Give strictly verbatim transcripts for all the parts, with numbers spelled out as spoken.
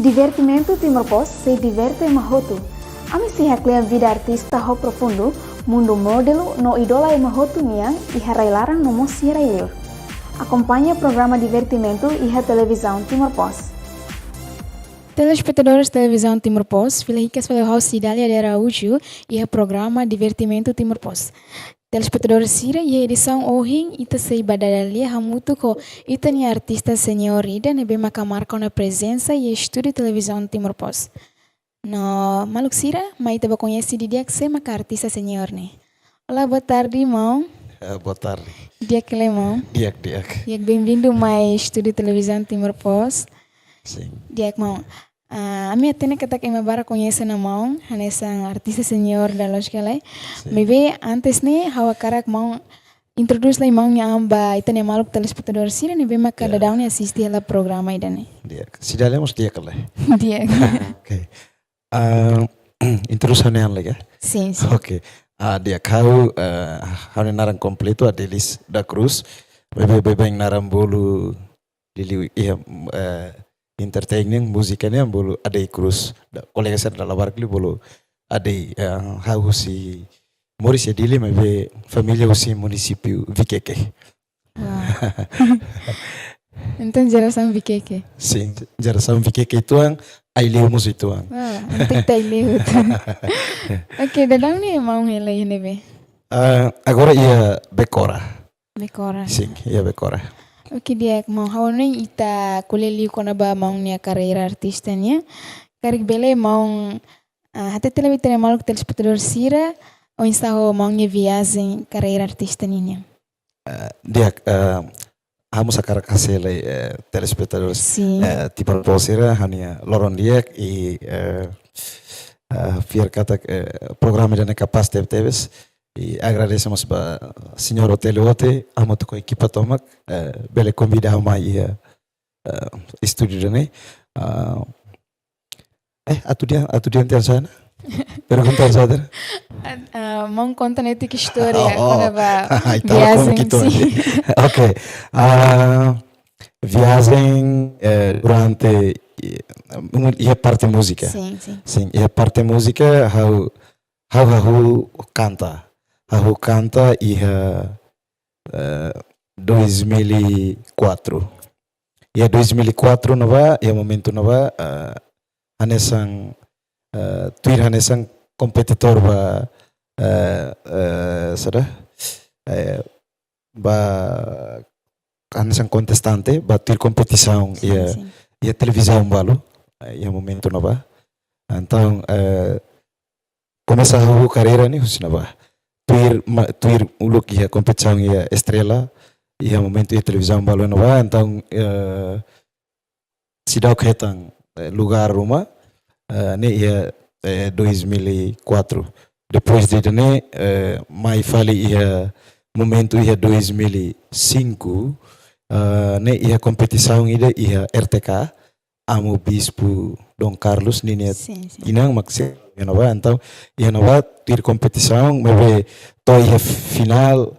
Divertimentu Timor Post, sei diverte ema hotu. Ami sei haklean vida artista ho profundu, mundu modelu no idola ema hotu nian, iha rai-laran no mós iha rai-liur. Akompaña programa Divertimentu iha Televizaun Timor Post. Telespetadores Televizaun Timor Post, fila hikas fali ho ha'u Cidália de Araújo iha programa Divertimentu Timor Post. Telespetadór sira, iha edisaun ohin ita sei bá dada lia hamutuk ho ita-nia artista seniór ida ne'ebé maka marka ona prezensa iha estúdiu Televizaun Timor Post. No maluk sira, mai ita bá koñese didi'ak sé maka artista seniór ne'e. Olá, boa tarde, maun. Eh, boa tarde. Di'ak ka lae, maun? Di'ak, di'ak. Di'ak, bem-vindo mai estúdiu Televizaun Timor Post. Sin. Di'ak, maun. Ah, ami hatene katak ema barak koñese ona maun hanesan artista seniór da Los Galai. Sin. Maibé antes ne'e, ha'u hakarak maun introdús lai maun nia an ba ita-nia maluk telespetadór sira ne'ebé maka Ya. Daudaun ne'e asiste hela programa ida-ne'e. Di'ak. Cidália mós di'ak ka lae? Di'ak. Oke. Ah, introdús ha'u-nia an lai ka? Sin, sin. Oke. Ah, di'ak, ha'u, eh, ha'u-nia naran kompletu Adelis da Cruz. Baibain, baibain naran bolu liuliu iha, eh, entertainment, múzika nian bolu Adei Cruz. Da, kolega sira dala barak liu bolu Adei, eh, ha'u husi, moris iha Dili, maibé família husi munisípiu Viqueque. Wah. Entaun jerasaun Viqueque. Sin, jerasaun Viqueque uitoan, Aileu mós uitoan. Wah, entaun ita Aileu. Oke, daudaun ne'e maun hela iha ne'ebé? Ah, agora iha Becora. Becora. Sin, iha Becora. Oke, di'ak, maun, ha'u hanoin ita ko'alia liu kona-ba maun nia karreira artista nian. Karik bele maun, ah, hatete lai ba ita-nia maluk telespetadór sira, oinsá ho maun nia viajen karreira artista ninian. Eh, di'ak, eh, ha'u mós hakarak hase'e lai, eh, telespetadór, Sin. eh, Timor Post sira, ha'u-nia loron di'ak i, eh, eh, fiar katak, eh, programa ida-ne'e kapás tebetebes. I agradese mós ba señór Otélio Ote, hamutuk ho ekipa tomak, eh, bele konvida ha'u mai iha, eh, estúdiu ida-ne'e. Ah, eh, atu di'ak, atu di'ak tiha ona. Pergunta saja. Ah, ah, maun konta netik istória Oh, kona-ba ai, tava viajen, como que tô. sin. Ok. Ah, viajen, eh, durante, eh, iha parte múzika. Sin, sin. Sin, iha parte múzika, ha'u, ha'u, ha'u kanta. Ha'u kanta iha, eh, dois mil e quatro. Iha dois mil e quatro ne'ebá, iha momentu ne'ebá, eh, hanesan, eh, tuir hanesan kompetidór ba, eh, eh, saida, eh, ba hanesan kontestante ba tuir kompetisaun Sin, iha, sin. iha televizaun balu, eh, iha momentu ne'ebá. Entaun, eh, komesa ha'u karreira ne'e husi ne'ebá. Tuir, ma-, tuir uluk iha kompetisaun iha Estrela, iha momentu iha televizaun balu ne'ebá, entaun, eh, seidauk hetan, eh, lugar ruma, eh, ne'e iha, eh, dois mil e quatro. Depois de ne'e, eh, mai fali iha momentu iha dois mil e cinco, eh, ne'e iha kompetisaun ida iha R T K, Amu Bispu Dom Carlos ninia Sin, sin. inan mak sei iha ne'ebá, entaun iha ne'ebá tuir kompetisaun, maibé to'o iha finál,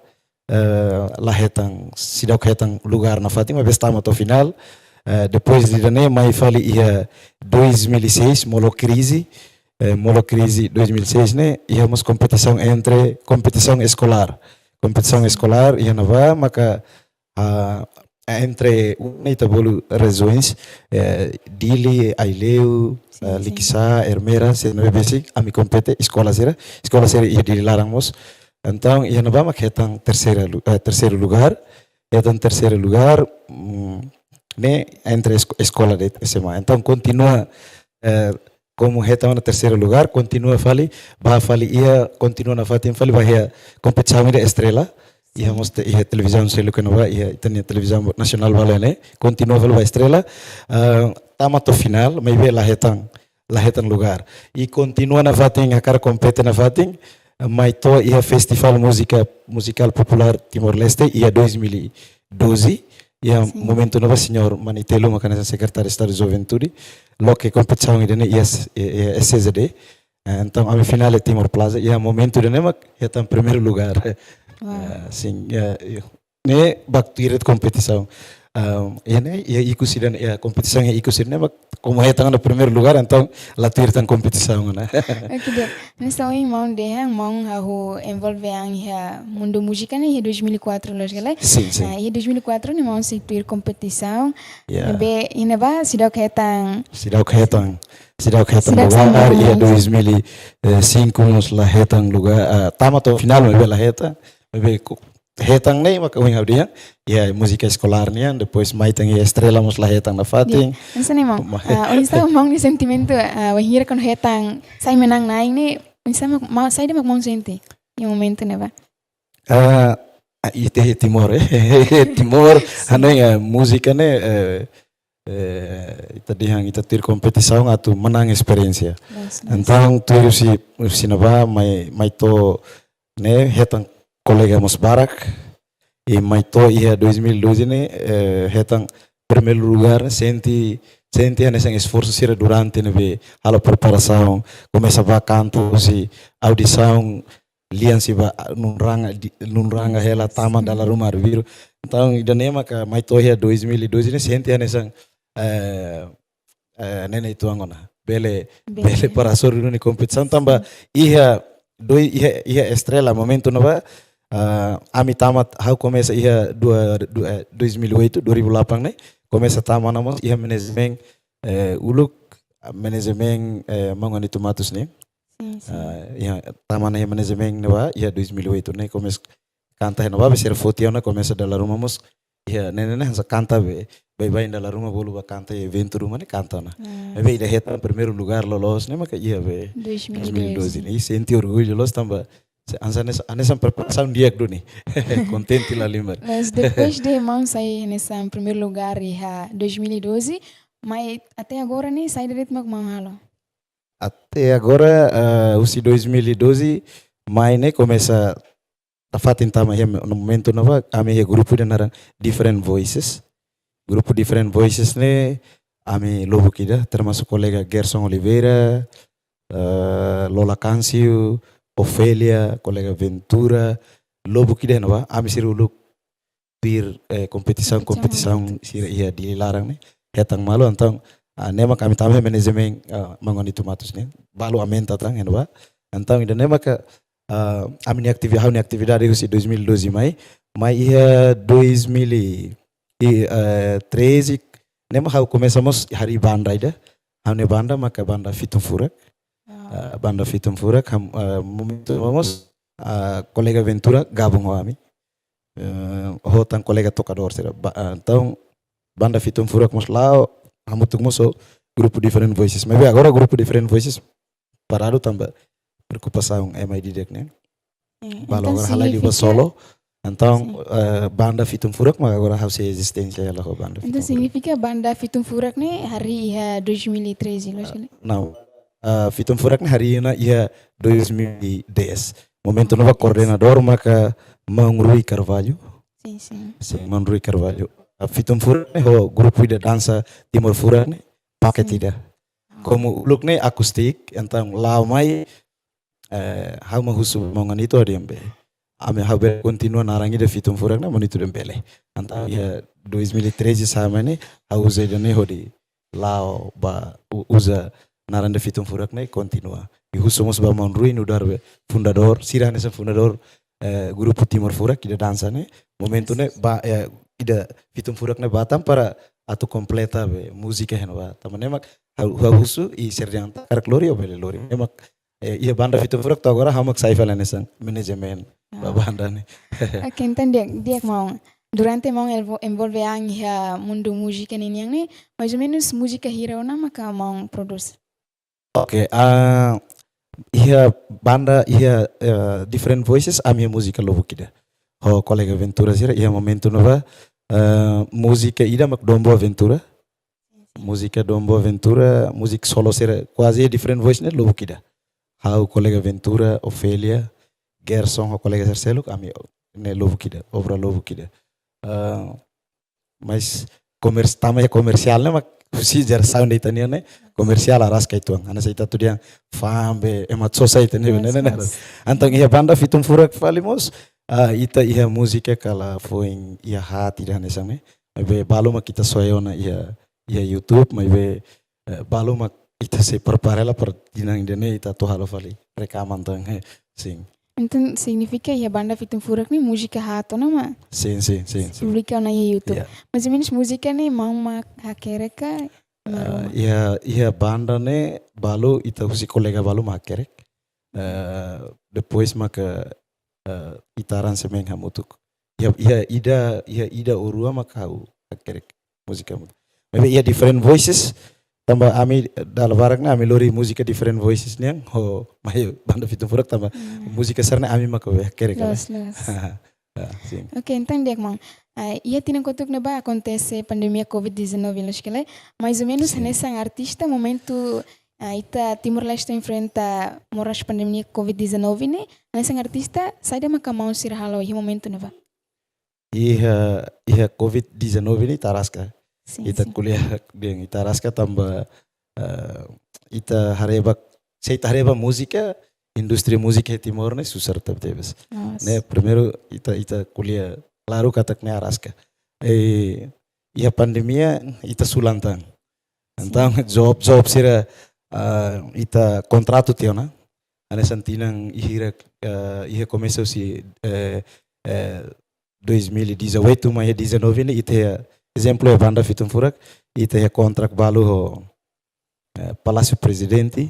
eh, la hetan, seidauk hetan lugar nafatin, maibé tama to'o finál. Eh, depois de ne'e, mai fali iha dois mil e seis, molok krize, eh, molok krize dois mil e seis ne'e, iha mós kompetisaun entre, kompetisaun eskolár. Kompetisaun eskolár, iha ne'ebá, maka, ah, entre, ita bolu rejiaun, eh, Dili, Aileu, Sin, eh, sin. Likisá, Ermera, sira ne'ebé besik, ami kompete, eskola sira, eskola sira iha Dili laran mós. Entaun, iha ne'ebá mak hetan terseira lu-, eh, terseiru lugár, hetan terseiru lugár, mm, ne'e entre esko-, eskola de'it S M A. Entaun, kontinua, eh, komu hetan ona terseiru lugár, kontinua fali, bá fali iha, kontinua nafatin fali bá iha kompetisaun ida Estrela, iha mós te-, iha televizaun seluk ne'ebá, iha ita-nia televizaun nasionál balu ne'e, kontinua fali bá Estrela, ah, tama to'o finál, maibé la hetan, la hetan lugár. I kontinua nafatin, hakarak kompete nafatin, mai to'o iha Festival Múzika, Muzikál Populár Timor-Leste, iha dois mil e doze, iha Sin. momentu ne'ebá señór Mani Telu mak hanesan Sekretáriu Estadu Juventude, loke kompetisaun ida-ne'e iha, iha, iha S C Z D. Eh, entaun, ami finál iha Timor Plaza, iha momentu ida-ne'e mak hetan primeiru lugár. Wah. Eh, sin, iha, iha. Ne'e baktire kompetisaun. Ah, iha ne'e, iha ikus ida-ne'e, iha kompetisaun iha ikus ida-ne'e, mak komu hetan ona primeiru lugar, entaun la tuir tan kompetisaun ne'e. Oke, di'ak. Hanesan ohin maun dehan, maun hahú envolve an iha mundu múzika ne'e iha dois mil e quatro loos ka lae? Sin, sin. Ah, iha dois mil e quatro ne'e maun sei tuir kompetisaun. Ya. Ne'ebé iha ne'ebá seidauk hetan. Seidauk hetan. Seidauk hetan lugar, iha dois mil e cinco mós la hetan lugar, ah, tama to'o finál maibé la hetan. Maibé ku- hetan ne'e maka ohin ha'u dehan, iha múzika eskolár nian, depois mai tan iha Estrela mós la hetan nafatin. Hanesan ne'e maun. Ah, oinsá maun nia sentimentu, ah, wainhira kuandu hetan, sai manán-na'in ne'e, oinsá mak, maun, saida mak maun sente iha momentu ne'ebá? Ah, ah, ita iha Timor, eh. Timor, hanoin, ah, múzika ne'e, eh, eh, ita dehan, ita tuir kompetisaun atu manán esperiénsia. Loos, loos. Entaun, tuir husi, husi ne'ebá, mai, mai to'o ne'e, hetan kolega mós barak. I mai to'o iha dois mil e doze ne'e, eh, hetan primeiru lugar, sente, sente hanesan esforsu sira durante ne'ebé halo preparasaun, komesa bá kanta husi audisaun, lian sei bá Nunranga, di-, Nunranga hela tama dala ruma arbiru. Entaun, ida-ne'e maka mai to'o iha dois mil e doze ne'e sente hanesan, eh, eh, ne'e ne'e uitoan ona. Bele, bele, bele para hasoru duni kompetisaun tanba iha doi-, iha, iha Estrela momentu ne'ebá, ah, ami tama, ha'u komesa iha dua, dua, eh, dois mil e oito, dua ribu delapan ne'e, komesa tama ona mós iha manajemen, eh, uluk, ah, manajemen, eh, maun Anito Matos ne'e. Sin, sin. Ah, iha tama ona iha manajemen ne'ebá, iha dois mil e oito ne'e, komesa kanta iha ne'ebá, be sira foti ona komesa dala ruma mós. Iha ne'e ne'e hanesan kanta be, baibain dala ruma bolu bá kanta iha eventu ruma ne'e kanta ona. Hmm. Maibé ida hetan primeiru lugar loloos ne'e maka iha be dois mil e doze. Dois mil e doze ne'e. I sente orgullu loos tanba se-, hanesan, hanesan preparasaun di'ak duni. Kontente la halimar. Mas depois de maun sai hanesan primeiru lugar iha dois mil e doze, mai até agora ne'e saida de'it mak maun halo? Até agora, ah, husi dois mil e doze, mai ne'e komesa nafatin tama iha me-, no momentu ne'ebá, ami iha grupu ida naran Different Voices. Grupu Different Voices ne'e, ami lubuk ida, termasuk kolega Gerson Oliveira, eh, Lola Cancio, Ofelia, kolega Ventura, lubuk ida ne'ebá, ami sira uluk tuir, eh, kompetisaun, kompetisaun sira iha Dili laran ne'e. Hetan malu, entaun, ah, ne'e mak ami tama iha manajemen, ah, maun Anito Matos ne'e. Balu aumenta tan, iha ne'ebá. Entaun, ida-ne'e maka, ah, ami-nia ativi-, ha'u-nia atividade husi dois mil e doze mai. Mai iha dois mil e treze, ne'e mak ha'u komesa mós harii banda ida. Ha'u-nia banda maka banda Fitun Furak. Ah, banda Fitun Furak, ham-, ah, momentu ne'ebá mós, ah, kolega Ventura gabung ho ami. Eh, ho tan kolega tokadór sira. Ba-, ah, entaun, banda Fitun Furak mós la'o, hamutuk mós ho grupu Different Voices. Maibé agora grupu Different Voices paradu tanba preokupasaun ema ida-idak ne'e. Eh, balu entaun agora halai liu ba signifika solo. Entaun, sin, eh, banda Fitun Furak, mas agora ha'u sei ezisténsia hela ho banda Fitun Furak. Entaun signifika banda Fitun Furak ne'e harii iha dois mil e treze, loos ka lae? Não. Ah, Fitun Furak ne'e harii ona iha dois mil e dez. Momentu ne'ebá koordenadór maka maun Rui Carvalho. Sin, sin. Sin, maun Rui Carvalho. Ah, Fitun Furak ne'e ho grupu ida dansa Timor Furak ne'e, pakete ida. Komu uluk ne'e akustik, entaun la'o mai, eh, ha'u mak husu maun Anito ha'u dehan be, ami ha'u bele kontinua naran ida Fitun Furak ne'e, maun Anito dehan bele. Entaun iha dois mil e treze sa'e mai ne'e, ha'u uza ida-ne'e hodi la'o ba u-, uza naran ida Fitun Furak ne'e kontinua. I husu mós ba maun Rui nu'udar be fundadór, sira hanesan fundadór, eh, grupu Timor Furak ida dansa ne'e. Momentu ne'e ba, eh, ida Fitun Furak ne'e ba tan para atu kompleta be múzika iha ne'ebá. Tanba ne'e mak ha'u, ha'u husu i sira dehan karik lori, ó bele lori. Ne'e mak, eh, iha banda Fitun Furak to'o agora ha'u mak sai fali hanesan manajemen ba banda ne'e. Oke, entaun di'ak, di'ak maun. Durante maun envo-, envolve an iha mundu múzika ninian ne'e, mais ou menus múzika hira ona maka maun prodús? Oke, ah, iha banda, iha, eh, Different Voices, ami iha múzika lubuk ida. Ho kolega Ventura sira, iha momentu ne'ebá, eh, múzika ida mak Dom Boaventura. Múzika Dom Boaventura, múzika solo sira, kuaze Different Voices ne'e lubuk ida. Ha'u, kolega Ventura, Ofelia, Gerson, ho kolega sira seluk, ami ne'e lubuk ida, obra lubuk ida. Eh, mas komers-, tama iha komersiál ne'e mak husi jerasaun ida ita-nian ne'e, komersiál araska uitoan. Hanesan ita atu dehan fame, ema sosa ita-nian ne'e, ne'e, ne'e. Entaun iha banda Fitun Furak fali mós, ah, ita iha múzika kala foin iha hati ida hanesan ne'e. Maibé balu mak ita soe ona iha, iha YouTube, maibé, eh, balu mak ita sei prepara hela para tinan ida-ne'e ita atu halo fali rekaman tan, eh, sin. Entaun signifika iha banda Fitun Furak ne'e múzika haat ona mak? Sin, sin, sin, sin. Publika ona iha YouTube. Ya. Mais ou menus múzika ne'e maun mak hakerek ka? Ah, iha, iha banda ne'e balu ita husi kolega balu mak hakerek. Eh, depois maka, eh, ita aransemen hamutuk. Iha, iha ida, iha ida ou rua maka ha'u hakerek múzika hamutuk. Maibé iha different voices, tanba ami dala barak ne'e ami lori múzika different voices nian ho mai banda Fitun Furak tanba múzika sira ne'e ami maka hakerek kala. Loos, loos. Ah, sin. Oke, entaun di'ak maun. Ah, iha tinan kotuk ne'ebá akontese pandemia covid dezanove, loos ka lae? Mais ou menus hanesan artista momentu, ah, ita Timor-Leste enfrenta moras pandemia covid dezanove ne'e, hanesan artista saida maka maun sira halo iha momentu ne'ebá? Iha, iha covid dezanove ne'e ita araska. Sin, ita ko'alia dehan ita araska tanba, eh, ita haree ba, se ita haree ba múzika, indústria múzika iha Timor ne'e susar tebetebes. Loos. Ne'e primeiru ita, ita ko'alia klaru katak ne'e araska. Eh, iha pandemia ita sulan tan. Entaun job, job sira, ah, ita kontratu tiha ona. Hanesan tinan iha, eh, iha komesa husi, eh, eh, dois mil e dezoito mai iha dezanove ne'e ita, ezemplu iha banda Fitun Furak, ita iha kontrak balu ho, eh, Palásiu Prezidente,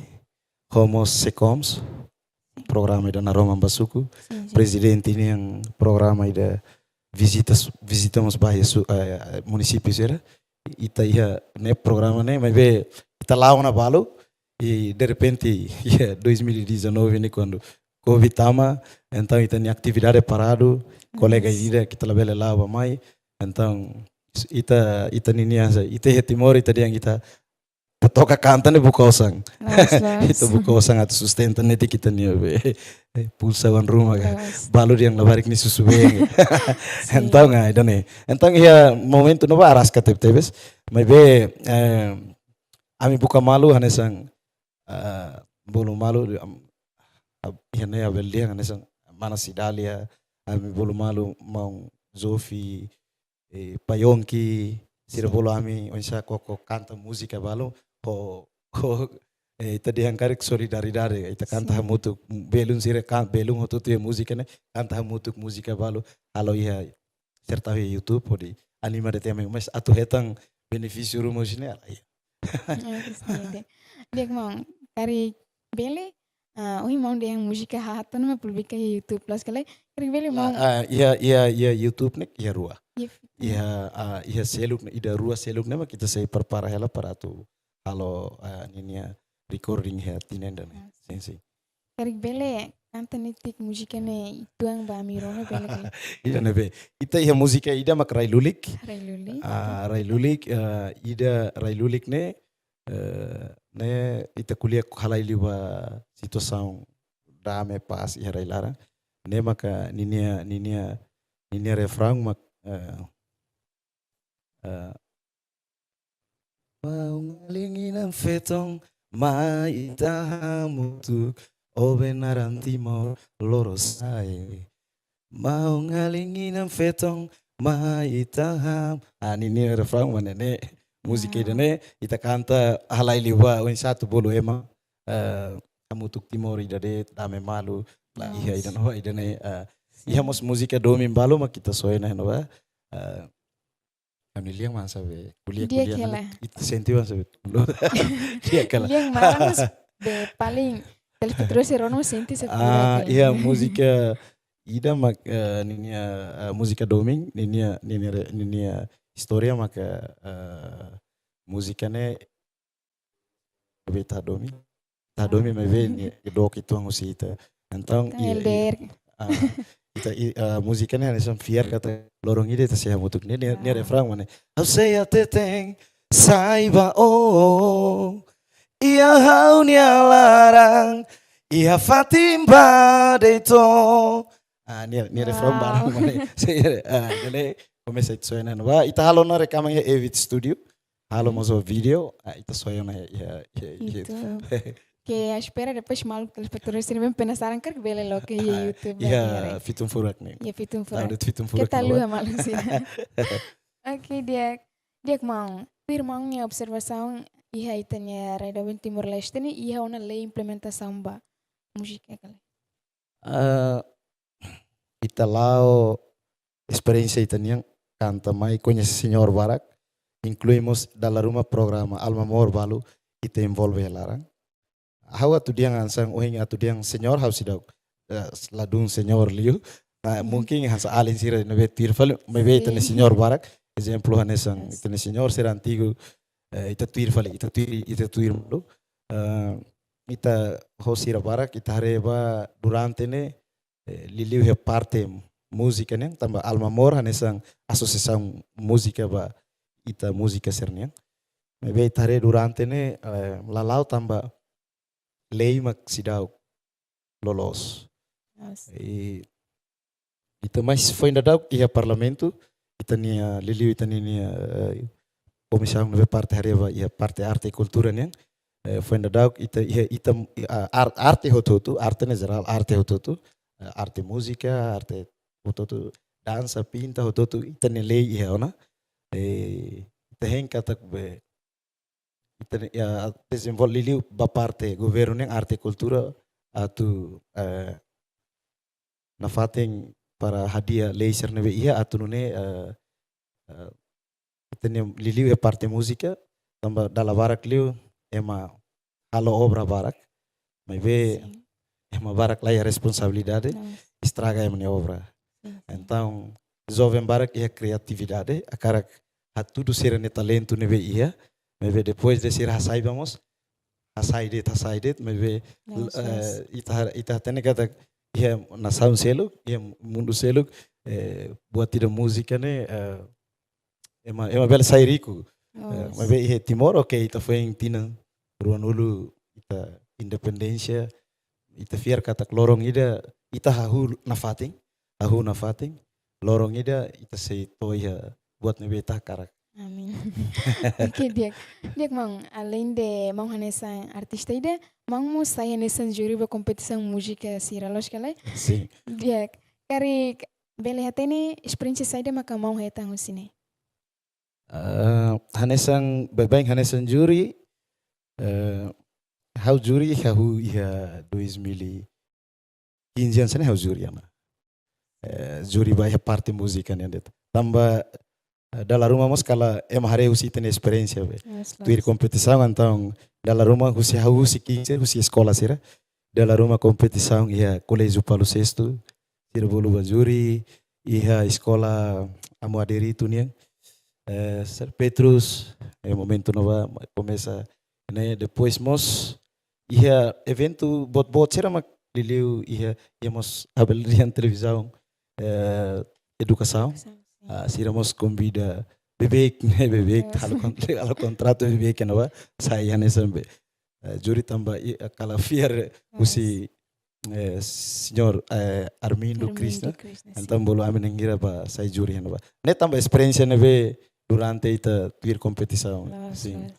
ho mós SECOMS, programa ida naroman ba suku. Sin, sin. Prezidente nian programa ida vizita, vizita mós ba iha su-, eh, munisípiu sira. Ita iha ne'e programa ne'e, maibé ita la'o ona balu, i derrepente, iha dois mil e dezanove ne'e kuandu covid tama, entaun ita-nia atividade paradu, kolega ida ita labele la'o bá mai, entaun ita, ita ninia sa, ita iha Timor, ita dehan ita, ita toka kanta ne'e buka osan. Loos, loos. Ita buka osan atu sustenta netik ita-nia be, eh, pulsa oan ruma ka. Loos. Balu dehan labarik nia susubeen. Sin. Entaun, ah, ida-ne'e. Entaun iha momentu ne'ebá araska tebetebes. Maibé, eh, ami buka malu hanesan, ah, bolu malu, am, ab-, iha ne'e Abel dehan hanesan mana Cidália, ami bolu malu maun Zofi, eh, Payonki, sira bolu ami oinsá koko kanta múzika balu, ho, ho, eh, ita dehan karik solidariedade, ita kanta hamutuk, belun sira kan, belun hotu-hotu iha múzika ne'e, kanta hamutuk múzika balu, halo iha, serta iha YouTube, hodi anima de'it ami, mais atu hetan benefísiu ruma husi ne'e, ala iha. Ah, sin, di'ak. Di'ak maun, karik bele, ah, ohin maun dehan múzika haat ona mak publika iha YouTube, loos ka lae? Karik bele maun. Ah, iha, iha, iha YouTube ne'e iha rua. Iha, ah, iha seluk ne'e, ida rua seluk ne'e mak ita sei prepara hela para atu halo, ah, ninia recording iha tinan ida-ne'e. Ah, sin, sin. Karik bele kanta netik múzika ne'e uitoan ba ami rona bele ka lae? Ida ne'ebé. Ita iha múzika ida mak Rai Lulik. Rai Lulik. Ah, Rai Lulik, ah, ida Rai Lulik ne'e, eh, ne'e ita ko'alia halai liu ba situasaun dame pás iha rai-laran. Ne'e maka ninia, ninia, ninia refraun mak, eh, eh, Maun alin inan-feton, mai ita hamutuk, ó-nia naran Timor Lorosa'e. Maun alin inan-feton, mai ita ham-, ah, ninia refraun mak ne'e. Múzika ida-ne'e, ita kanta halai liu ba oinsá atu bolu ema, eh, hamutuk Timor ida de'it, dame malu, la iha ida-ne'ebá, ida-ne'e, eh, iha mós múzika domin balu mak ita soe ona iha ne'ebá, eh, ami lian mak sabe, ko'alia, di'ak ko'alia hela. Ita sente mak sabe. Di'ak hela. Lian mak mas be paling, telespetadór sira rona sente sabe. Ah, iha múzika ida mak, eh, ninia, eh, múzika domin, ninia, ninia re-, ninia istória maka, eh, múzika ne'e be ita domin. Ita domin maibé nia dook uitoan husi ita. Entaun, i, i, L D R. Ah, ita, i, ah, múzika ne'e hanesan fiar katak loron ida ita sei hamutuk. Nia, nia, nia refraun mak ne'e. Ha'u sei hateten, sai ba ó. Iha ha'u-nia laran, iha fatin ba de'it ó. Ah, nia, nia refraun barak mak ne'e. Sei, ah, jadi komesa ita soe ona. Ba, ita halo ona rekaman iha Evit Studio. Halo mós vídeo, ah, ita soe ona iha, iha, iha YouTube. Oke, espera depois maluk telespetadór sira ne'ebé penasaran karik bele loke iha YouTube. Iha Fitun Furak ne'e. Iha Fitun Furak. Tahu de'it Fitun Furak. Keta haluha maluk sira. Oke, di'ak. Di'ak maun. Tuir maun nia observasaun iha ita-nia rai doben Timor-Leste ne'e, iha ona lei implementasaun ba múzika ka lae? Ah, ita la'o esperiénsia ita-nian kanta mai koñese señór barak, inklui mós dala ruma programa Alma Amor balu ita envolve iha laran. Ha'u atu dehan hanesan ohin atu dehan señór ha'u seidauk, eh, ladún señór liu. Ah, Mhm. Mungkin hanesan alin sira ne'ebé tuir fali, maibé ita-nia Sin. señór barak. Ezemplu hanesan Yes. ita-nia señór sira antigu, eh, ita tuir fali, ita tuir, ita tuir malu. Eh, ita ho sira barak, ita haree ba durante ne'e, eh, liuliu iha parte múzika nian, tanba Alma Amor hanesan asosiasaun múzika ba ita múzika sira-nian. Maibé ita haree durante ne'e, eh, la la'o tanba lei mak seidauk loloos. Yes. I ita mai foin daudauk iha parlamentu, ita-nia liuliu ita-nia, eh, komisaun ne'ebé parte haree ba iha parte arte i kultura nian. Eh, foin daudauk ita iha ita, ah, ar-, arte hotu-hotu, arte ne'e jerál, arte hotu-hotu, eh, arte múzika, arte hotu-hotu, dansa, pinta, hotu-hotu ita-nia lei iha ona. Eh, ita hein katak be ita-nia, ya, dezenvolve liuliu ba parte governu nian, arte kultura atu, eh, nafatin para hadi'a lei sira ne'ebé iha atu nune'e, eh, eh, ita-nia liuliu iha parte múzika, tanba dala barak liu ema halo obra barak, maibé Sin. ema barak la iha responsabilidade, Yes. estraga ema nia obra. Sin, sin. Entaun joven barak iha kriatividade, hakarak hatudu sira-nia talentu ne'ebé iha, maibé depois de sira hasai ba mós, hasai de'it, hasai de'it, maibé, Yes, eh, yes. ita har-, ita hatene katak iha nasaun seluk, iha mundu seluk, eh, buat ida múzika ne'e, eh, ema, ema bele sai riku. Eh, Yes. Maibé iha Timor, oke, ita foin tinan ruanulu ita independénsia, ita fiar katak loron ida ita hahú nafatin, hahú nafatin, loron ida ita sei to'o iha buat ne'ebé ita hakarak. Amin. Oke, di'ak. Di'ak maun, além de maun hanesan artista ida, maun mós sai hanesan júri ba kompetisaun múzika sira, loos ka lae? Sin. Di'ak. Karik bele hatene esperiénsia saida maka maun hetan husi ne'e? Ah, hanesan, baibain hanesan júri, eh, ha'u júri hahú iha dois mil e quinze hanesan ne'e ha'u júri ona. Eh, júri ba iha parte múzika nian de'it. Tanba, eh, dala ruma mós kala ema haree husi ita-nia esperiénsia be. Yes, Tuir yes. kompetisaun, entaun dala ruma husi ha'u husi quinze, husi eskola sira. Dala ruma kompetisaun iha Koléjiu Paulo Sexto, sira bolu ba júri, iha eskola Amu Aderito nian. Eh, Sir Petrus, eh, momentu ne'ebá komesa, ne'e, depois mós iha eventu boot-boot sira mak liuliu iha, iha mós abel rian televizaun, eh, edukasaun. Edukasaun, sin. Ah, sira mós konvida beibeik, ne'e, beibeik, Yes. halo kon-, halo kontratu beibeik ne'ebá, sai hanesan be. Eh, júri tanba i, kala fiar husi, eh, señór, eh, Armindo Armindo Krishna. Krishna, sin. Entaun bolu ami na'in hira ba sai júri iha ne'ebá. Ne'e tanba esperiénsia ne'ebé durante ita tuir kompetisaun. Loos, Sin. loos.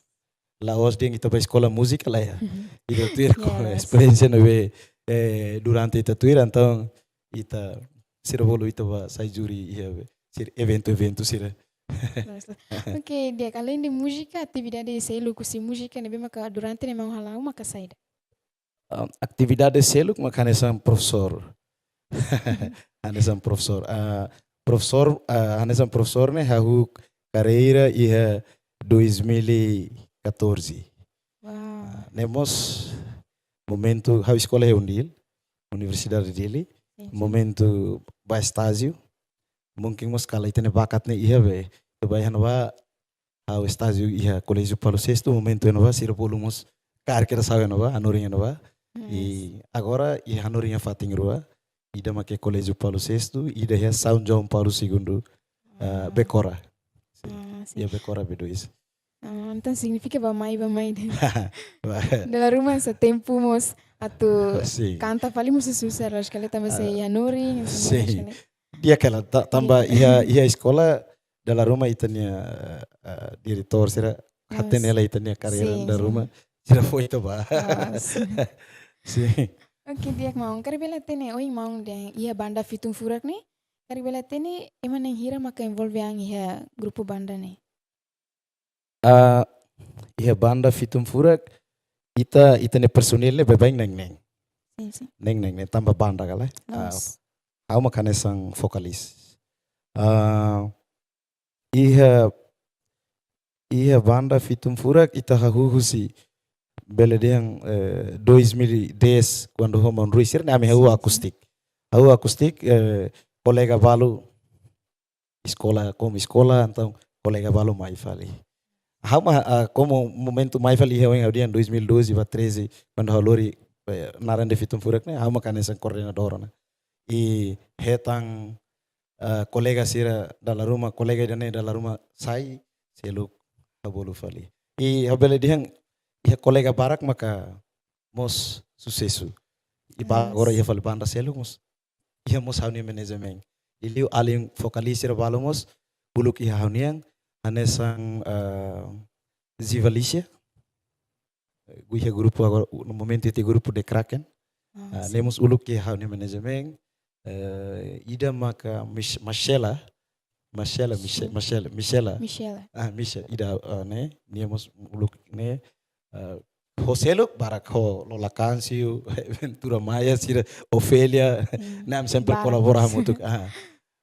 La'ós dehan ita ba eskola múzika la iha. Mhm. Ita tuir ko Yes. esperiénsia ne'ebé, eh, durante ita tuir, entaun ita sira bolu ita ba sai júri iha be. Sira eventu-eventu sira. Loos, loos. Oke, di'ak, além de múzika, atividade seluk husi múzika ne'ebé maka durante ne'e maun hala'o maka saida? Ah, atividade seluk maka hanesan profesór. Hanesan profesór. Ah, profesór, ah, hanesan profesór ne'e hahú karreira iha dois mil e catorze. Wow. Ah, ne'e mós momentu ha'u eskola iha UNDIL, Universidade Dili, Sin, sin. Momentu ba estájiu, mungkin mós kala ita-nia bakat ne'e iha be, ita ba iha ne'ebá, ha'u estájiu iha Koléjiu Paulo Sexto, momentu iha ne'ebá sira bolu mós karik kedas ha'u iha ne'ebá, hanorin iha ne'ebá. Yes. I agora iha hanorin iha fatin rua, ida mak iha Koléjiu Paulo Sexto, ida iha São João Paulo Segundo, ah, Ah. Becora. Sin. Ah, sin. Iha Becora B dois. Ah, entaun signifika ba mai, ba mai de'it. Ba- Dala ruma hanesan tempu mós atu Sin. kanta fali mós susar, loos ka lae, tanba sei Ah, hanorin, hanesan sin. loos ka lae. Di'ak ka lae, ta-, tanba Di'ak. iha, iha eskola dala ruma ita-nia, eh, eh, diretór sira Yes. hatene hela ita-nia karreira Sin, dala sin. ruma, sira fó ita ba. Ah, sin. Sin. Oke, di'ak maun. Karik bele hatene, ohin maun dehan iha banda Fitun Furak ne'e, Karik bele hatene, ema na'in hira maka envolve an iha grupu banda ne'e? Ah, iha banda Fitun Furak, ita, ita-nia personil ne'e baibain na'in-neen. Sin, sin. Na'in-neen, na'in-neen, tanba banda ka lae. Ah, loos. Ha'u mak hanesan vokalis. Ah, iha, iha banda Fitun Furak ita hahú husi bele dehan, eh, dois mil e dez, kuandu ho maun Rui sira-ne'e ami hahú, sin, sin, akustik. Hahú akustik, eh, kolega balu eskola, komu eskola, entaun kolega balu mai fali. Ha'u mak, ah, komu momentu mai fali iha oin ha'u dehan dois mil e doze ba treze, kuandu ha'u lori, eh, naran de Fitun Furak ne'e, ha'u mak hanesan koordenadór ona. I hetan, eh, kolega sira dala ruma, kolega ida-ne'e dala ruma sai, seluk ha'u bolu fali. I ha'u bele dehan, iha kolega barak maka mós susesu. I ba, sin, agora iha fali banda seluk mós iha mós ha'u-nia manajemen. Liuliu alin vokalis sira balu mós uluk iha ha'u-nian, hanesan, eh, Ziva Licia. Iha grupu agora, no momentu iha grupu The Kraken. Ah, ah, sin. Ne'e mós uluk iha ha'u-nia manajemen. Eh, ida maka Mich-, Michela. Michela, Miche-, sin. Michela, Michela. Michela. Ah, Michela. Ida, ah, ne'e, nia mós uluk ne'e, ah, ho seluk barak ho Lola Cancio, Ventura Maia, sira, Ofelia, hmm, ne'e ami sempre, barak, kolabora hamutuk. Ah.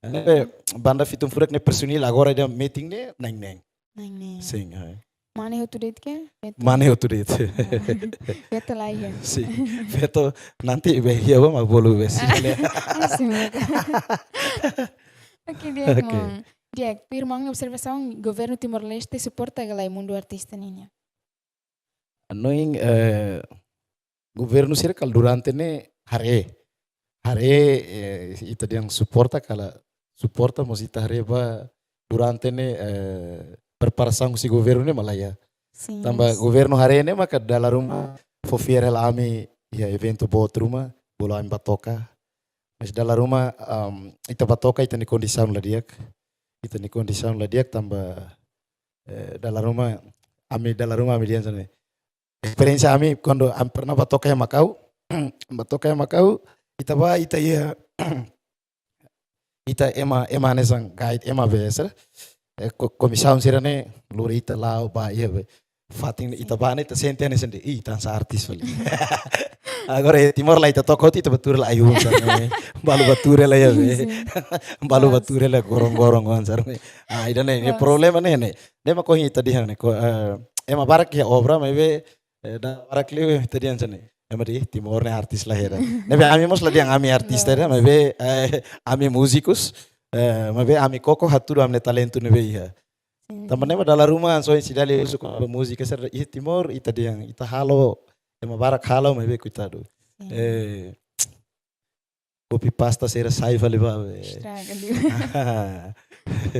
Ne'ebé banda Fitun Furak nia personil agora ida metin ne'e na'in-neen. Na'in-neen. Sin, ah. Mane hotu de'it ka? Beto. Mane hotu de'it. Ah. Beto laiha. Sin. Beto nanti be iha ba mak bolu be sira. Ah, sin, beto. Oke, di'ak, oke, maun. Di'ak, tuir maun nia observasaun, governu Timor-Leste suporta ka lae mundu artista nian? Hanoin, eh, governu sira kala durante ne'e haree. Haree, eh, ita dehan suporta ka la suporta, mas ita haree ba durante ne'e, eh, preparasaun husi governu ne'e mak laiha. Sin, tanba, yes, governu haree ne'e maka dala ruma fó fiar hela ami iha eventu boot ruma, bolu ami ba toka. Mas dala ruma, am, ita ba toka ita-nia kondisaun la di'ak. Ita-nia kondisaun la di'ak tanba, eh, dala ruma, ami dala ruma ami dehan hanesan ne'e. Esperiénsia ami kuandu ami pernah ba toka iha Makau, ba toka iha Makau, ita ba, ita iha, ita ema, ema hanesan guide, ema be sira, eh, ko-, komisaun sira-ne'e lori ita la'o ba iha be fatin, ita ba ne'e ita sente hanesan dehan, ih, ita hanesan artis fali. Agora iha Timor la ita toka hotu ita bá tuur hela ai-hun sira-ne'e. Balu bá tuur hela iha be. Sin, sin. Balu bá tuur hela gorong-gorong hanesan ne'e. Ah, ida-ne'e, ne'e, yes, problema ne'e, ne'e. Ne'e mak ohin ita dehan ne'e, ko, eh, ema barak iha obra, maibé, eh, dala barak liu ita dehan hanesan ne'e. Ema dehan Timor ne'e artis la iha ida. Ne'ebé ami mós la dehan ami artista ida, maibé, eh, ami múzikus, eh, maibé ami koko hatudu ami-nia talentu ne'ebé iha. Sin. Tanba ne'e mak dala ruma hanesan ohin Cidalia husu kona-ba múzika sira iha Timor, ita dehan, ita halo, ema barak halo, maibé koitadu. Sin. Eh, copy pasta sira sai fali ba be. Estraga liu.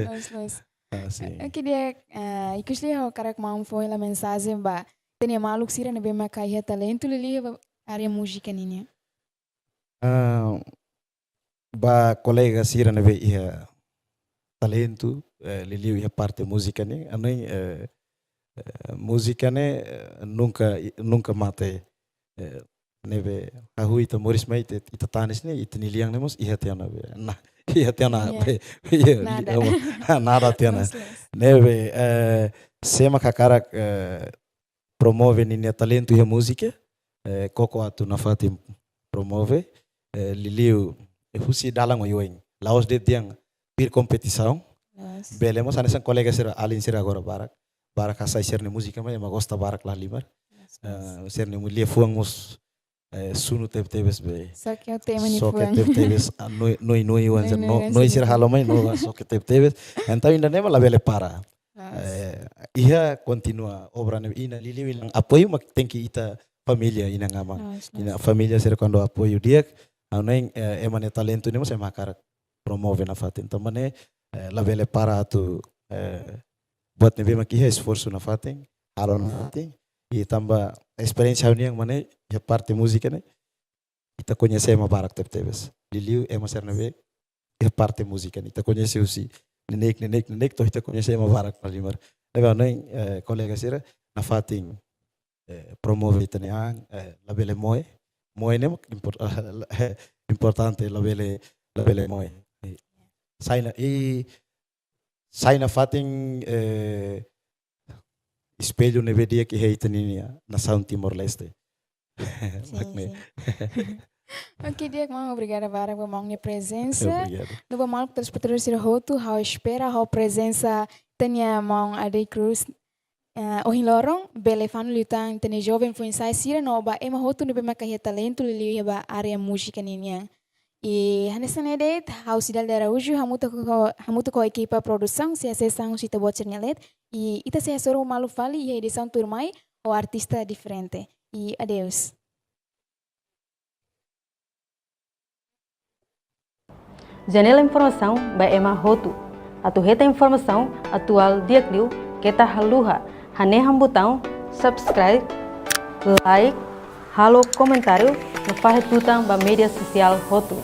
Loos, loos. Ah, sin. Oke, di'ak, eh, ikus liu ha'u hakarak maun fó hela mensajen ba ita-nia maluk sira ne'ebé maka iha talentu liuliu ba área múzika nian. Ah, ba kolega sira ne'ebé iha talentu, eh, liuliu iha parte múzika nian, hanoin, eh, eh, múzika ne'e, eh, nunka, nunka mate. Eh, ne'ebé hahú ita moris mai ita, ita tanis ne'e, ita-nia lian ne'e mós iha tiha ona be. Nah, iha tiha ona, iya, be. Iya, nada. Li-, apa, nada tiha ona. Loos, loos. Ne'ebé, eh, sé mak hakarak, eh, promove ninia talentu iha múzika, eh, koko atu nafatin promove, eh, liuliu, eh, husi dalan oioin. La'ós de'it dehan tuir kompetisaun. Yes. Bele mós hanesan kolega sira, alin sira agora barak. Barak hasai sira-nia múzika, maibé ema gosta barak lahalimar. Yes, yes. Eh, sira-nia mu-, liafuan mós, eh, sunu tebetebes be. Soke tebetebes, ah, noi, noi, noi, wan, noi, sira, noi, noi, wan, sira, sunu, halo mai, no, soke tebetebes. Entaun ida-ne'e mak labele para. Yes. Eh, iha kontinua obra ne'e, inan liuliu inan apoiu mak tenke ita família, inan-aman. Yes, yes. Inan família sira kuandu apoiu di'ak, ha'u hanoin, eh, ema nia talentu ne'e mós ema hakarak promove nafatin. Tanba ne'e, eh, labele para atu, eh, buat ne'ebé mak iha esforsu nafatin, halo nafatin. I tanba esperiénsia ha'u-nian mak ne'e, iha parte múzika ne'e, ita koñese ema barak tebetebes. Liuliu ema sira ne'ebé iha parte múzika ne'e. Ita koñese husi neineik, neineik, neineik, to'o ita koñese ema barak lahalimar. Ne'ebé ha'u-nia, eh, kolega sira nafatin, eh, promove ita-nia an, eh, labele moe. Moe ne'e mak impor-, importante, labele, labele moe. sai ona, i sai ona fatin, eh, espellu ne'ebé di'ak iha ita-nia nasaun Timor-Leste. Sin, mak ne'e. Sin. Oke, di'ak maun, obrigada barak ba maun nia prezensa. Obrigadu. No ba maluk telespetadór sira hotu, ha'u espera ho prezensa ita-nia maun Ade Cruz, eh, ohin loron, bele fanun liután ita-nia joven foin-sa'e sira no ba ema hotu ne'ebé maka iha talentu liuliu iha ba área múzika ninian. I hanesan ne'e de'it, ha'u Cidalia de Araújo, hamutuk ho, hamutuk ho ekipa produsaun, sei hasees an husi ita-boot sira-nia leet, i ita sei hasoru malu fali iha edisaun tuirmai ho artista diferente. I adeus. Janela informasaun ba ema hotu. Atu hetan informasaun atuál di'ak liu, keta haluha hanehan butaun subscribe, like, halo komentáriu, no fahe tutan ba média sosiál hotu.